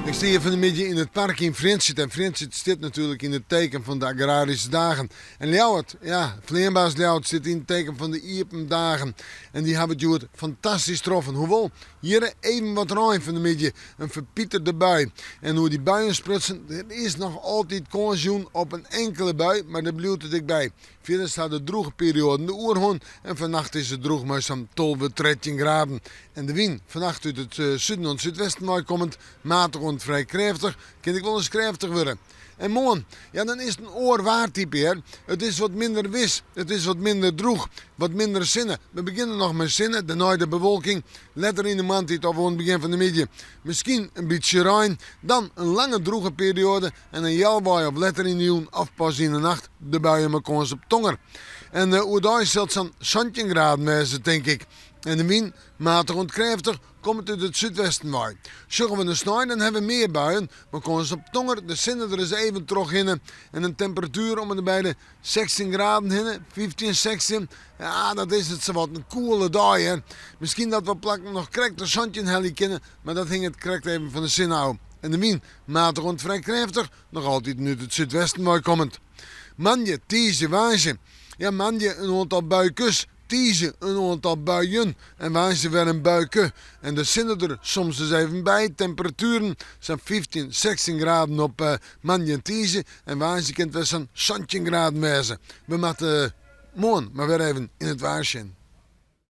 Ik stean hjir fan 'e middei yn it park yn Frjentsjer en Frjentsjer stiet natuerlik yn it teken fan de agraryske dagen. En Ljouwert, ja, Fleanbasis Ljouwert stiet yn it teken fan de iepen dagen. En dy hawwe it hjoed fantastysk troffen. Hoewol, hjir even wat rein fan 'e middei, in ferpiterde bui. En oer dy buien sprutsen, der is noch altyd kâns jûn op in inkele bui, mar dêr bliuwt it ek by. Fierders ha de drûge perioaden de oerhân en fannacht is it drûch mei sa'n 12, 13 graden. En de wyn, fannacht út it suden oant súdwesten wei kommend, matich oant frij krêftich, kin ek wolris krêftich wurde. En moarn, ja dan is it in oar waartype hear. It is wat minder wis, it is wat minder drûch, wat minder sinne. We begjinne noch mei sinne, dêrnei de bewolking, letter yn de moarntiid of oan it begjin fan de middei miskien in bytsje rein. Dan in lange drûge perioade En dan healwei of letter yn de jûn of pas yn de nacht de buien mei kâns op tonger. En oerdei sil it sa'n 17 graden wêze, tink ik. En de wyn, matich oant krêftich, komt út it súdwesten wei. Sjogge we nei snein, dan hawwe we mear buien mei kâns op tonger, de sinne der ris even trochhinne en in temperatuer om en by de 16 graden hinne, 15, 16. Ja, dat is it sawat, in koele dei, hè. Miskien dat we op plakken noch krekt de 17 helje kinne, mar dat hinget krekt even fan de sinne ôf. En de wyn, matich oant frij krêftich, noch altiten út it súdwesten wei kommend. Moandei, tiisdei, woansdei. Ja, moandei in oantal buikes, tiisdei in oantal buien en woansdei wer in buike. En de sinne der soms ris even by. Temperatueren sa'n 15, 16 graden op moandei en tiisdei en woansdei kin it wer sa'n 17 graden wêze. We moatte moarn mar wer even yn it waar sjen.